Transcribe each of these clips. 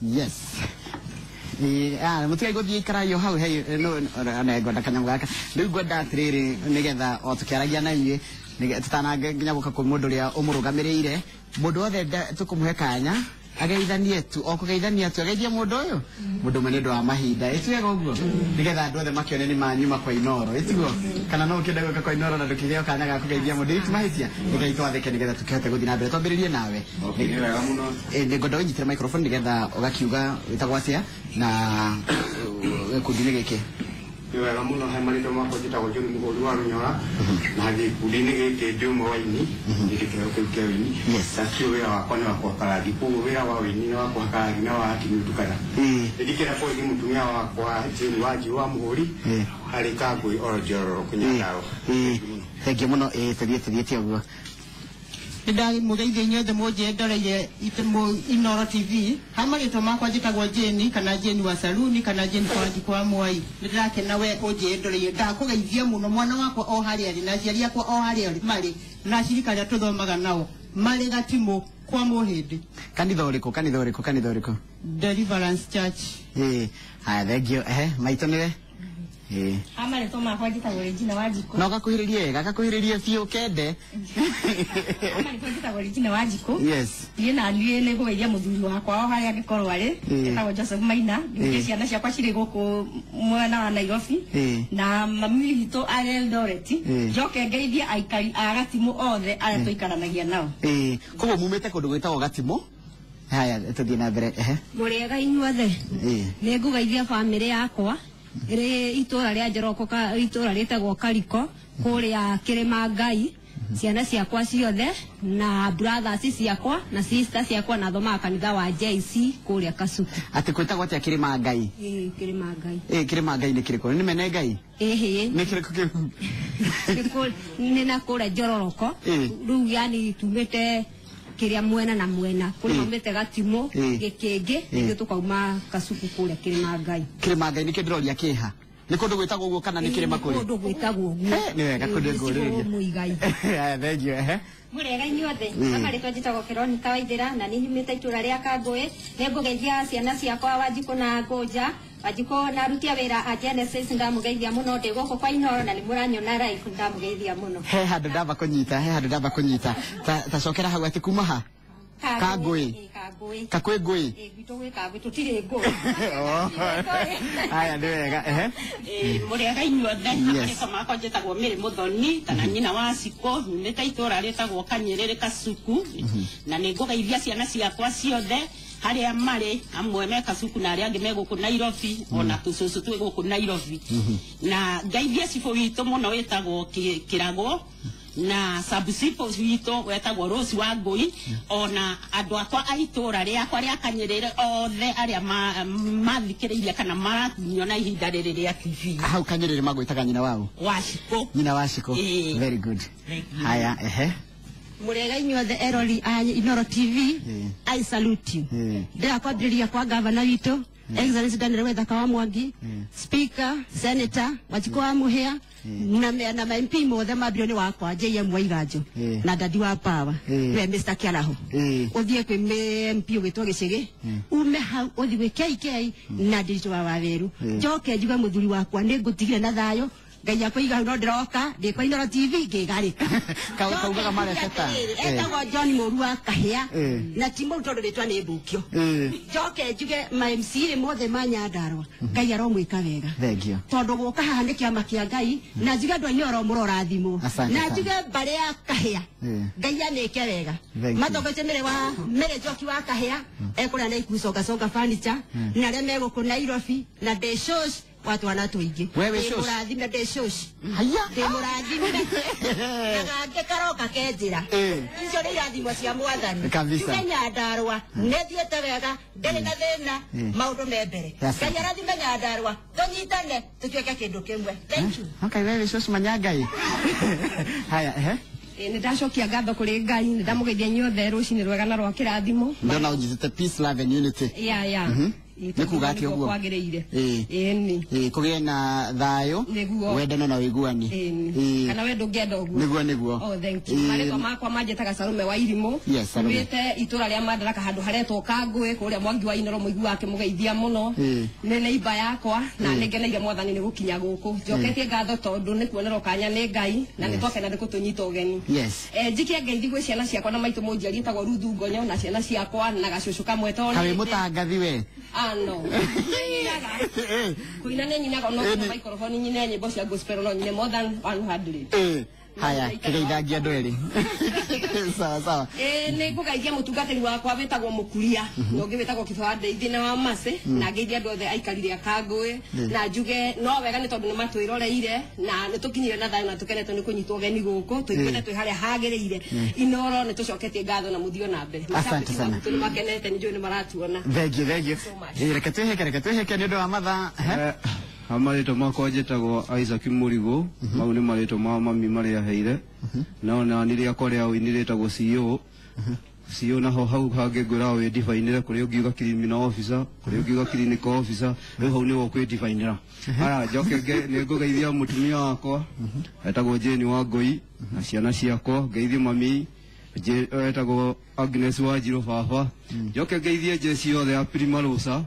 Yes. Mutigai guthii ikaraio hau hei no na ngwenda kanyamu gaka riu ngwenda atiriri nigetha o tukiaragia na inyuĩ tutanange nginya guka kwi mundu uria umurugamiriire mundu wothe tukumuhe kanya ageithanie tu o kugeithania tu ageithie mundu uyu mundu umwe ni undu wa mahinda ĩtiwega ũguo nigetha andu othe makione ni manyuma kwa Inooro ĩtiguo kana no ũkĩenda gũka kwa Inooro na ndũkĩgeo kanya ga kũgeithia mũndũ ĩti mahĩtia nĩgetha twathĩke nĩgetha tũkĩhote gũthiĩ na mbere twambĩrĩrie nawe nĩngwenda ũnyitĩre microphone nĩgetha ũgakiuga wĩtagwo atĩa na gĩkundi-inĩ gĩkĩ. Nĩ wega mũno he marĩtwa makwa njĩtagwo John Mũgũri wa Rũnyora na gĩkundi-inĩ gĩkĩ ndĩ ũmwe wa aini ndĩ kĩheo kĩu kĩa ũini na kĩo wĩra wakwa nĩ wa kũhaka rangi koguo wĩra wa ũini nĩ wa kũhaka rangi na wa haki nĩ ũtukana nĩndĩkĩra borithi mũtumia wakwa Jane Wanjiru wa Mũgũri harĩ Kangũi oro Njororo Kũnyandarũa. Thengiũ mũno tũthiĩ ũguo. Nĩndamũgeithia inyuothe mũnjendoreire Inooro TV ha marĩtwa makwa njĩtagwo Jane kana Jane wa Saluni kana Jane kwa Mwai. Nĩndĩrakena we ũnjendoreire ndakũgeithia mũno mwana wakwa o harĩa arĩ na aciari akwa o harĩa marĩ na acirika arĩa tũthomaga nao marĩ Gatimũ kwa Mũhĩndĩ. Kanitha ũrĩkũ kanitha ũrĩkũ kanitha ũrĩkũ? Deliverance Church. Haya thengiũ. Maitũ nĩwe? Amarĩtwa makwa njĩtagwo Regina Wanjikũ. No gakuhĩrĩrie gakuhĩrĩrie biũ kende. Amarĩtwa njĩtagwo Regina Wanjikũ. Yes. Niĩ na niĩ nĩ ngũgeithia mũthuri wakwa o harĩa angĩkorwo arĩ etagwo Joseph Maina. Ningĩ ciana ciakwa cirĩ gũkũ mwena wa Nairobi na mami witũ arĩ Eldoret. Njoke ngeithie aikari a Gatimũ othe arĩa tũikaranagia nao. Koguo mumĩte kũndũ gwĩtagwo Gatimũ Haya tũthiĩ na mbere. Ehe. Mũrĩega inyuothe. Nĩ ngũgeithia bamĩrĩ yakwa ĩrĩ itũra rĩa Njoroko itũra rĩtagwo Kariko kũrĩa Kĩrĩma Ngai, ciana ciakwa ciothe na brothers ciakwa na sisters ciakwa na thomaga kanitha wa JC kũrĩa Kasuku. Atĩ kwĩtagwo atĩa Kĩrĩma Ngai? Kĩrĩma Ngai. Kĩrĩma Ngai nĩ kĩrĩkũ? Nĩ mene Ngai? Ĩhĩ. Nĩ kĩrĩkũ kĩu? Nĩ na kũrĩa Njororoko. Rĩu yani tumĩte kĩrĩa mwena na mwena kũrĩ maumĩte Gatimũ Gĩkĩngĩ ithuĩ tũkauma Kasuku kũrĩa Kĩrĩma Ngai. Kĩrĩma Ngai nĩkĩo ndĩroria kĩha? Nĩ kũndũ gwĩtagwo ũguo kana nĩ kĩrĩma kũrĩ? Nĩ kũndũ gwĩtagwo ũguo. Nĩ wega kũndũ ngũrĩrĩria. Mũigai. Haya, thank you. Ehe. Mũrĩega inyuothe. Marĩtwa njĩtagwo Veronica Waithĩra na nĩ nyumĩte itũra rĩa Kangũĩ. Nĩ ngũgeithia ciana ciakwa Wanjikũ na Ngũnja. Wanjikũ na aruti a wĩra a Genesis ndamũgeithia mũno, ndĩ gũkũ kwa Inooro na nĩ mũranyona live, ndamũgeithia mũno. He handũ ndamba kũnyita, ta cokera hau atĩ kuma ha? Kangũĩ. Kangũĩ. Kakwĩ ngũĩ? Gwitũ gwĩ Kangũĩ, tũtirĩ ngũĩ. Haya, nĩ wega. Ehe. Mũrĩega inyuothe. Marĩtwa makwa njĩtagwo Mary Mũthoni kana nyina wa Cikũ, nyumĩte itũra rĩtagwo Kanyĩrĩrĩ Kasuku, na nĩ ngũgeithia ciana ciakwa ciothe harĩa marĩ, amwe me Kasuku na arĩa angĩ me gũkũ Nairobi, ona tũcũcũ twĩ gũkũ Nairobi. Na ngeithie cibũ witũ mũno wĩtagwo Kĩragũ, na sabusipo witũ wetagwo Rose wa Ngũi, ona andũ akwa a itũra rĩakwa rĩa Kanyĩrĩrĩ othe arĩa mathikĩrĩirie kana maranyona ihinda rĩrĩ rĩa TV. Hau Kanyĩrĩrĩ magwĩtaga nyina wao? Wa Cikũ. Nyina wa Cikũ. Very good. Haya, ehe. Mũrĩega inyuothe erori a Inooro TV, I salute you. Ndĩrakwambĩrĩria kwa gavana witũ Excellency Daniel Wethaka wa Mwangi, Speaker, Senator Wanjikũ wa Mũhĩa, na ma MP mothe mambĩrĩrio nĩ wakwa JM Waiganjo na dadi wa Power we Mr. Kiaraho. Ũthiĩ kwĩ MP ũgĩtwo Gĩcĩgĩ, ume hau ũthiĩ gwĩ KK na Ndiritu wa Waweru. Njoke njuge mũthuri wakwa nĩ ngũtigire na thayũ, Ngai akũiga hau no ndĩroka ndĩ kwa Inooro TV ngĩgarĩka. Kaugaga marebeta. Etagwo John Mũru wa Kahĩa na ti mũru tondũ rĩtwa nĩ mbũkio. Njoke njuge ma MCA mothe ma Nyandarua Ngai aromwĩka wega. Thank you. Tondũ gũka haha nĩ kĩama kĩa Ngai, na njuge andũ a Inooro mũrorathimwo, na njuge mbarĩ ya Kahĩa Ngai amĩke wega. Matongoretie Mary Njoki wa Kahĩa ekũrĩa na Ikuũ Songa Songa Furniture, na arĩa me gũkũ Nairobi na ndĩ shosh wa twana tũingĩ. Ndĩmũrathime ndĩ shosh. Ndĩmũrathime. Na gangĩ karoka ke njĩra. Icio nĩ irathimo cia mwathani. Njuge Nyandarua nĩ thiĩte wega, ndĩrĩ na thĩna, maũndũ me mbere. Ngai arathime Nyandarua, tũnyitane tũtuĩke kĩndũ kĩmwe. Thank you. Okay, wewe shosh manya Ngai. Haya, ehe. Nĩ ndacokia ngatho kũrĩ Ngai, nĩ ndamũgeithia inyuothe rũcinĩ rwega na rwa kĩrathimo. Ndona ũnjĩtĩte peace, love and unity. Yeah. Nĩ kuga atĩa ũguo? Kwagĩrĩire. Ĩni. Kũgĩe na thayũ, wendano na ũiguani. Kana we ndũngĩenda ũguo? Nĩguo. Oh, thank you. Marĩtwa makwa manjĩtaga Salome wa Irimũ. Yes, Salome. Umĩte itũra rĩa Madaraka handũ haretwo Kangũĩ kũrĩa Mwangi wa Inooro mũigua akĩmũgeithia mũno. Nĩ neighbor yakwa na nĩ ngeneire mwathani nĩ gũkinya gũkũ. Njoketie ngatho tondũ nĩ kuonerwo kanya nĩ Ngai na nĩ twakena nĩ gũtũnyita ũgeni. Yes. Njikie ngeithi gwĩ ciana ciakwa na maitũ mũnjiari etagwo Ruthu Ngonyo na ciana ciakwa na gacũcũ kamwe tondũ. Kaĩ mũtangathi we? No. Kuina nĩ nyinaga no microphone nyine nyĩmbo cia gospel no nyine more than 100. Haya, kĩgeithagia andũ erĩ. Sawa sawa. Nĩ ngũgeithia mũtungatĩri wakwa wĩtagwo Mũkuria, na ũngĩ wĩtagwo Kĩbaba Ndeithi na wa Mercy, na ngeithie andũ othe aikarire a Kangũĩ, na njuge no wega nĩ tondũ nĩ matwĩroreire na nĩ tũkinyire na thayũ na tũkenetwo nĩ kũnyitwo ũgeni gũkũ, tũiguĩte twĩ harĩa hagĩrĩire. Inooro nĩ tũcoketie ngatho na mũthiĩ na mbere. Asante sana. Nĩ makenete nĩ njũĩ nĩ maratuona. Thank you, thank you. Reke twĩhĩke nĩ ũndũ wa mathaa. Marĩtwa makwa njĩtagwo Isaac Mũrigũ, mau nĩ marĩtwa ma mami marĩa aheire. No nani rĩakwa rĩa ũini rĩtagwo CEO. CEO naho hau hangĩ ngwĩra wĩdifainĩre, kũrĩa ũngiuga criminal officer, kũrĩa ũngiuga clinical officer, rĩu hau nĩho ũkwĩdifainĩra. Haya, njoke nĩ ngũgeithia mũtumia wakwa etagwo Jane wa Ngũi na ciana ciakwa, ngeithie mami etagwo Agnes wa Njirũ baba, njoke ngeithie jeci yothe ya Primarosa,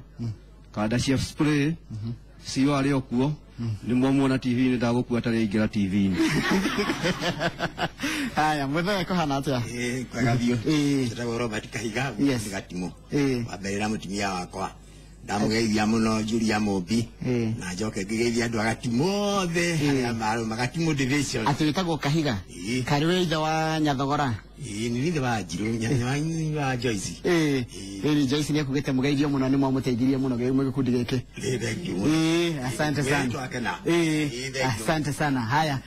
kanda cia spray, CEO arĩ o kuo, nĩ mwamuona TV-inĩ, ndagũkua tarĩ ingĩra TV-inĩ. Haya, mũthee kũhana atĩa? Kwega biũ. Njĩtagwo Robert Kahiga, nĩ Gatimũ. Wa mbere na mũtumia wakwa ndamũgeithia mũno Julia Mũmbi, na njoke ngĩgeithia andũ a Gatimũ othe arĩa marũma Gatimũ division. Atĩ wĩtagwo Kahiga? Karĩ wĩ ithe wa Nyathogora? Ĩĩ nĩ wa Njirũ nyanya wa Joyce. Ĩĩ Joyce nĩ akugĩte mũgeithio mũno nĩ mwamũteithirie mũno gĩkundi gĩkĩ. Thank you. Asante sana. Asante sana. Haya.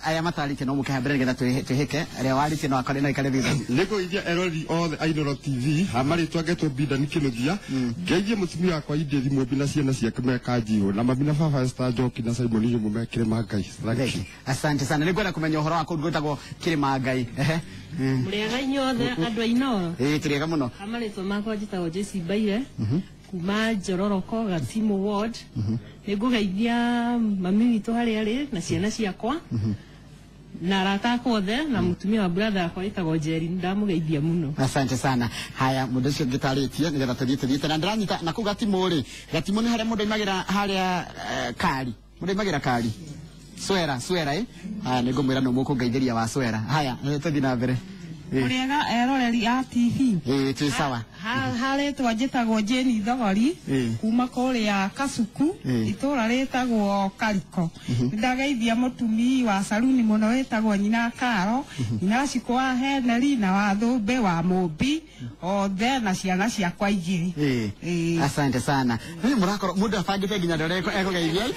Aya matarĩtie no mũke mbere nĩgetha twĩhĩke arĩa warĩtie no akore no ikare thutha. Nĩngũgeithia erori othe a Inooro TV marĩtwa ngetwo Binda nĩ Kĩnũthia. Ngeithie mũtumia wakwa Edith Mũmbi na ciana ciake me Kanjiũ na mami na baba Esther Njoki na Simon Nyũmũ me Kĩrĩma Ngai. Thank you. Asante sana. Nĩngwenda kũmenya ũhoro wa kũndũ gwĩtagwo Kĩrĩma Ngai. Mũrĩega inyuothe andũ a Inooro. Tũrĩega mũno. Marĩtwa makwa njĩtagwo Joyce Mbaire kuma Njororoko Gatimu Ward. Nĩngũgeithia mami witũ harĩa arĩ na ciana ciakwa na arata akwa othe na mũtumia wa brother akwa wĩtagwo Njeri, ndamũgeithia mũno. Asante sana. Haya, mũndũ ũcio ngĩtarĩtie nĩgetha tũthiĩ na ndĩranyita na kũu Gatimu rĩ, Gatimu nĩ harĩa mũndũ aimagĩra harĩa kari. Mũndũ aimagĩra kari. Swera Haya, nĩngũmwĩra nũ mũkũngeithĩria wa Swera. Haya, tũthiĩ na mbere. Mũrĩega eroreri a TV. Twĩ sawa. Harĩtwa njĩtagwo Jane Thogori kuma kũrĩa Kasuku itũra rĩtagwo Kariko. Nĩndageithia mũtumii wa saruni mũno wĩtagwo Nyina Karo, Nyina Cikũ wa Heneri na wa Thũmbĩ wa Mũmbi othe na ciana ciakwa igĩrĩ. Asante sana. Mũrakorwo mũndũ abangĩte nginya ndore ekũgeithia.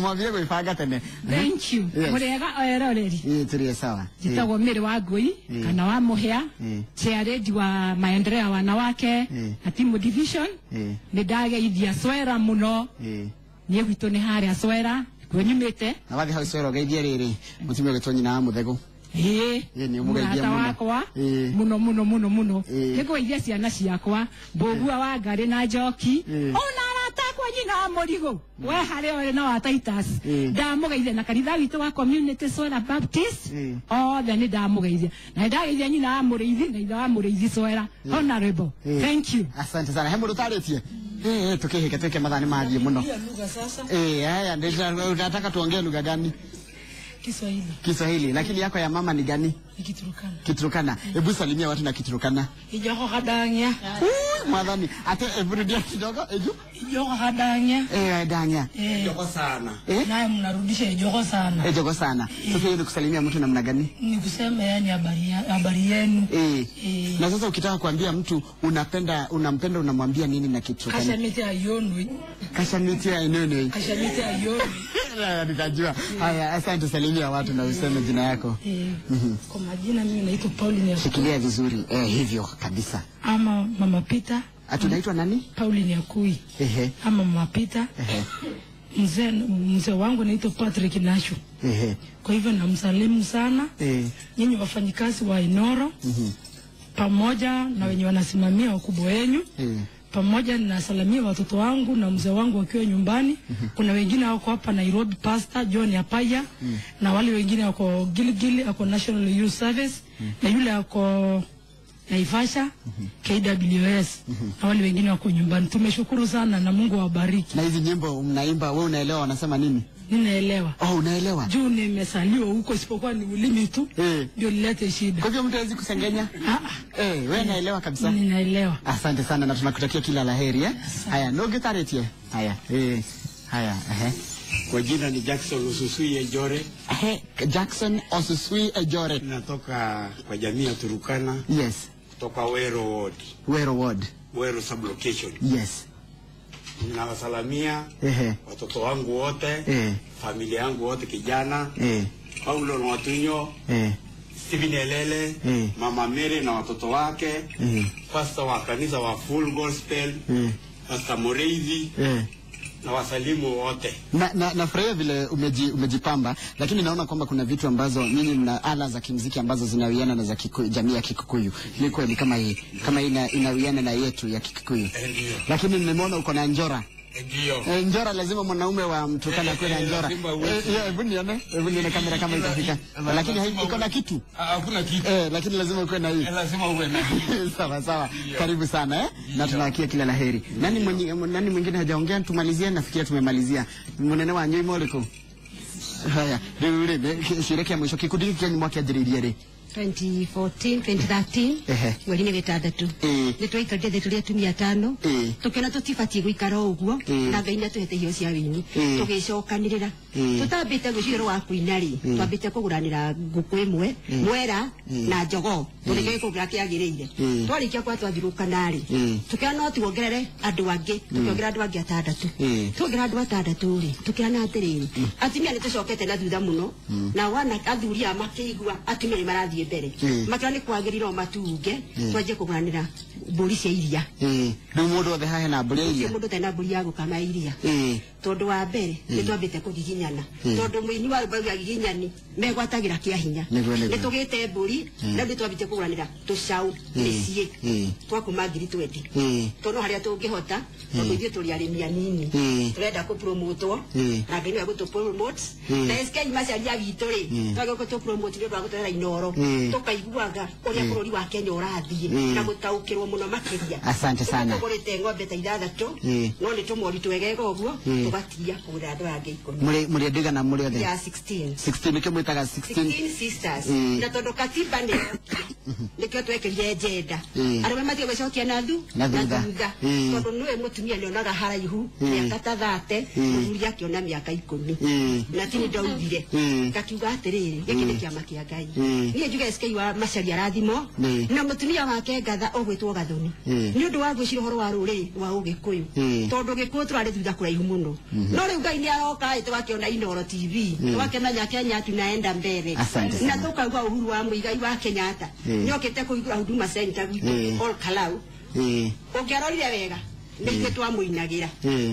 Mwambire gwĩbanga tene. Thank you. Mũrĩega eroreri. Tũrĩ sawa. Njĩtagwo Mary wa Ngũi kana wa Mũhĩa, chairlady wa maendeleo ya wanawake Gatimu division. Nĩndageithia Swera mũno. Niĩ gwitũ nĩ harĩa Swera kuo nyumĩte. Na wathiĩ hau Swera ũgeithie rĩrĩ mũtumia ũgĩtwo nyina wa Mũthegũ. Nĩ ũmũgeithia mũno. Wakwa mũno mũno mũno mũno. Nĩngũgeithia ciana ciakwa Mbũgua wa Ngarĩ na Njoki ona arata akwa nyina wa Mũrigũ we harĩa ũrĩ na wa Titus ndamũgeithia na kanitha witũ wa Community Swera Baptist othe nĩ ndamũgeithia na nĩndageithia nyina wa Mũrĩithi na ithe wa Mũrĩithi Swera. Honorable, thank you. Asante sana. He mũndũ ũtarĩtie? Tukihike tuike mathaa nĩ mathiĩ mũno. Haya, unataka tuongee lugha gani? Kiswahili. Kiswahili. Lakini yako ya mama ni gani? Ni Kiturukana. Kiturukana. Hebu salimia watu na Kiturukana. Ijoko kadangya. Mwadhani. Ate eburudia kidogo eju. Ijoko kadangya. Dangya. Ijoko sana. Naye mnarudisha ijoko sana. Ijoko sana. Sasa hiyo ni kusalimia mtu namna gani? Ni kusema yani habari yenu. Na sasa ukitaka kuambia mtu unapenda unampenda unamwambia nini na Kiturukana? Kashamiti ayonwe. Kashamiti ayonwe. Kashamiti ayonwe. Nitajua. Haya, asante, salimia watu na useme jina yako. Kwa majina mimi naitwa Pauline. Shikilia vizuri. Hivyo kabisa. Ama Mama Peter. Atunaitwa nani? Pauline Akui. Ama Mama Peter. Mzee wangu naitwa Patrick Nashu. Kwa hivyo namsalimu sana. Nyinyi wafanyikazi wa Inooro. Pamoja na wenye wanasimamia wakubwa wenu. Pamoja nasalamia watoto wangu na mzee wangu wakiwa nyumbani. Kuna wengine wako hapa Nairobi, Pastor John Apaya, na wale wengine wako Gilgili, wako National Youth Service, na yule wako Naivasha KWS, na wale wengine wako nyumbani. Tumeshukuru sana na Mungu awabariki. Na hizi nyimbo mnaimba, wewe unaelewa wanasema nini? Ninaelewa. Oh, unaelewa? Juu nimesaliwa huko, isipokuwa ni ulimi tu ndio nilete shida. Kwa hivyo mtu hawezi kusengenya? Wewe unaelewa kabisa? Ninaelewa. Asante sana na tunakutakia kila la heri. Haya, no gitaretie. Haya. Haya, Kwa jina ni Jackson Osusui Ejore. Jackson Osusui Ejore. Natoka kwa jamii ya Turukana. Yes. Kutoka Wero Ward. Wero Ward. Wero sublocation. Yes. Ninawasalamia watoto wangu wote, familia yangu wote, kijana Paulo na Watunyo, Stephen Elele, Mama Mary na watoto wake, pastor wa kanisa wa Full Gospel, Pastor Moreithi, na wasalimu wote. Na nafurahia vile umejipamba, lakini naona kwamba kuna vitu ambazo nyinyi mna ala za kimuziki ambazo zinawiana na za jamii ya Kikuyu. Ni kweli kama hii, kama inawiana na yetu ya Kikuyu. Lakini nimeona uko na njora. Ndio. Njora lazima mwanaume wa Mturkana kuwe na njora. Hebu nione, hebu nione kamera kama itafika. Lakini iko na kitu. Hakuna kitu. Lakini lazima uwe na hii. Lazima uwe na hii. Sawa sawa. Karibu sana Na tunawakia kila laheri. Nani mwingine hajaongea? Tumalizie, nafikiria tumemalizia. Munene wa Nyoi Moliko. Haya, rĩu rĩ shiriki ya mwisho kikundi gĩkĩ kĩanyu mwakĩanjĩrĩirie rĩ? 2014 2013 mweri-inĩ wĩtandatũ nĩ twaikarire thĩ tũrĩ atumia atano tũkĩona tũtibatiĩ gũikara o ũguo na Ngai nĩ atũhete iheo cia wĩini tũgĩcokanĩrĩra tũtambĩte gwĩciria ũhoro wa kũina rĩ twambĩte kũgũranĩra ngũkũ ĩmwe mwera na njogoo tondũ nĩkĩo gĩkũgũra kĩagĩrĩire twarĩkia kwa twathiũrũkana rĩ tũkĩona no tuongerere andũ angĩ tũkĩongerera andũ angĩ atandatũ tuongerera andũ atandatũ rĩ tũkĩona atĩrĩrĩ atumia nĩ tũcokete na thutha mũno na wana athuri aya makĩigua atumia nĩ marathiĩ mbere makĩona nĩ kwagĩrĩire o matunge twanjie kũgũranĩra mbũri cia iria rĩu mũndũ othe haha hena mbũri ya iria mũndũ ũtarĩ na mbũri ya gũkama iria tondũ wa mbere nĩ twambĩte kũgiginyana tondũ mũini wa rwĩmbo rwa giginyani megwatagĩra kĩa hinya nĩ tũgĩte mbũri na rĩu twambĩte kũgũranĩra tũcaũ mĩciĩ twakuma 20,000 tondũ harĩa tũngĩhota tondũ ithuĩ tũrĩ arĩmi anini tũrenda kũpromotwo na Ngai nĩwe gũtũpromote na SK Macharia witũ rĩ twagĩrĩirwo gũtũpromote nĩ ũndũ wa gũtũrehera Inooro tũkaiguaga ũrĩa bũrũri wa Kenya ũrathiĩ na gũtaũkĩrwo mũno makĩria. Asante sana. Tũgũrĩte ng'ombe ta ithathatũ no nĩ tũmori twegega ũguo tũgatigia kũgũra andũ angĩ 10. Mũrĩ andũ aigana mũrĩ othe? Ya 16. 16 nĩkĩo mwĩtaga 16 sisters. Na tondũ katiba nĩ nĩkĩo twekĩrire njenda arũme matige gwĩcokia na thutha tondũ nĩwe mũtumia nĩonaga haraihu mĩaka ta 30 mũthuri akĩona mĩaka 10 na tini ndaugire ngakiuga atĩrĩrĩ gĩkĩ nĩ kĩama kĩa Ngai niĩ njuge SK wa Macharia arathimwo na mũtumia wake Ngatha ũgwĩtwo Gathoni nĩ ũndũ wa gwĩciria ũhoro wa rũrĩrĩ rwa Ũgĩkũyũ tondũ Gĩkũyũ tũrarĩ thutha kũraihu mũno no rĩu Ngai nĩ aroka ĩ tũgakĩona Inooro TV tũgakĩmenya Kenya tunaenda mbere na tũkauga Uhuru wa Muigai wa Kenyatta nĩokĩte kũhingũra Huduma Center gwitũ Ol Kalou ũngĩarorire wega nĩ ithuĩ twamũinagĩra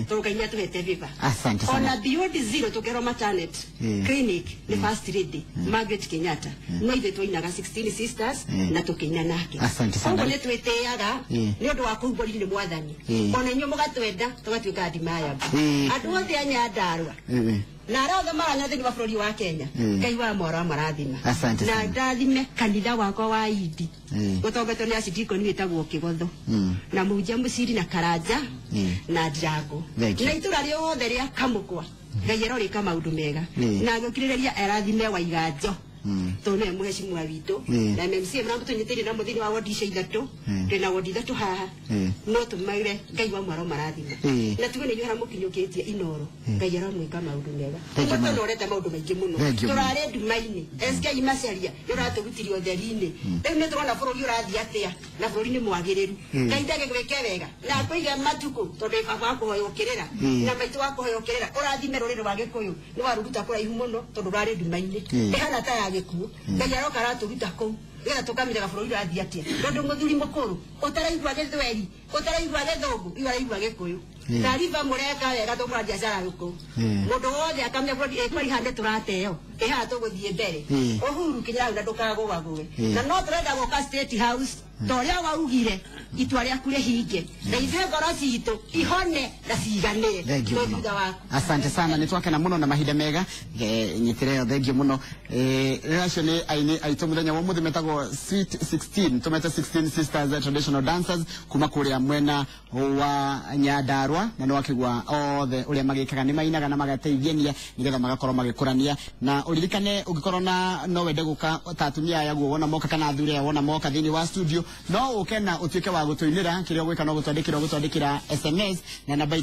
tondũ Ngai nĩatũhete viva. Asante sana. Ona Beyond Zero tũkerwo maternity clinic nĩ First Lady Margaret Kenyatta no ithuĩ twainaga 16 sisters na tũkĩina nake. Asante sana. Koguo nĩ twĩtĩaga nĩ ũndũ wa kũhumbũri nĩ Mwathani ona inyuĩ mũgatwenda tũgatuĩka admirable andũ othe a Nyandarua na arĩa othe maranya thĩinĩ wa bũrũri wa Kenya Ngai wa mwaro amarathima na ndathime kanitha wakwa wa Idi gũtongoretio nĩ acidikoni wĩtagwo Kĩgotho na mũhunjia Mũciri na Karanja na Ndirango na itũra rĩothe rĩa Kamũkwa Ngai arorĩka maũndũ mega na agĩũkirĩrĩria arathime Waiganjo tondũ nĩwe mũheshimiwa witũ na MMC mũramũtũnyitĩrĩire na mũthĩinĩ wa wodi icio ithatũ twĩna wodi ithatũ haha no tũmaire Ngai wa mwaro marathima na tuge nĩ inyuĩ harĩa mũkinyũkĩtie Inooro Ngai aramwĩka maũndũ mega tũnorete maũndũ maingĩ mũno tũrarĩ nduma-inĩ SK Macharia nĩ ũratũrutire ũtheri-inĩ rĩu nĩ tũrona bũrũri ũrathiĩ atĩa na bũrũri nĩ mwagĩrĩru Ngai ndagĩgwĩke wega na akũige matukũ tondũ ĩ baba wa kũhoya ũkĩrĩra na maitũ wa kũhoya ũkĩrĩra ũrathime rũrĩrĩ rwa Gĩkũyũ nĩ waruruta kũraihu mũno tondũ ũrarĩ nduma-inĩ ĩhana ta ya gĩkuũ Ngai aroka aratũruta kũu nĩgetha tũkamenyaga bũrũri ũrathiĩ atĩa tondũ mũthuri mũkũrũ ũtaraigua gĩthweri ũtaraigua gĩthũngũ iwe araigua Gĩkũyũ taariba mũreka wega tũkũra biacara gũkũ mũndũ wothe akamenya bũrũri ĩkwari haha nĩ tũrateo ĩ haha tũgũthiĩ mbere Uhuru kinya na ndũkagũagũe na no tũrenda gũka State House ta ũrĩa waugire itua rĩaku rĩhinge na ithuĩ ngoro citũ ihone na ciiganĩre twĩ thutha waku. Asante sana nĩ twakena mũno na mahinda mega nyitĩre thengiũ mũno acio nĩ aini aitũ mũthenya wa ũmũthĩ metagwo Sweet 16 tũmete 16 Sisters Traditional Dancers kuma kũrĩa mwena wa Nyandarua na nĩ wakĩgua othe ũrĩa magĩkaga nĩ mainaga na magateithania nĩgetha magakorwo magĩkũrania na ũririkane ũngĩkorwo na no wende gũka ta atumia aya guo wona moka kana athuri aya wona moka thĩinĩ wa studio no ũke na ũtuĩke wa gũtũinĩra kĩrĩa ũgwĩka no gũtwandĩkĩra SMS na namba